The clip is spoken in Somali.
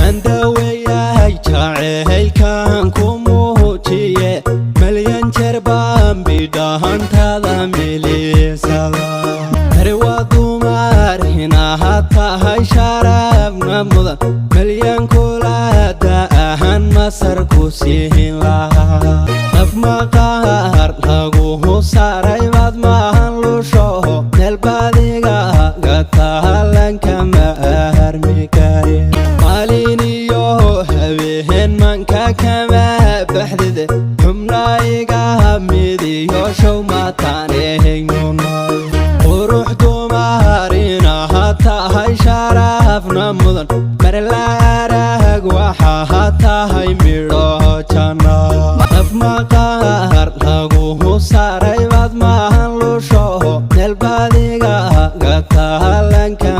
Andaweyahay jaceylkan ku muujiye, malyan jeer baan bidhahantada milisada. Marwa dumar hinaha tahay, sharafna mudan, malyan kulaada ahaan masar ku siin lahaa. Naf maqaar laguhu saaray baad maahan lushoho, meel baadiga gataalanka harmi kare. Maalin iyo habeen manka kama baxdide, xubnayga midiyo show mataanehgnuna. Qurux dumarinaha tahay, sharafna mudan, marla arag waxaa tahay midho janna. Naf maqaar laguhu saaray baad maahan lushoho, meel baadiga gataalanka.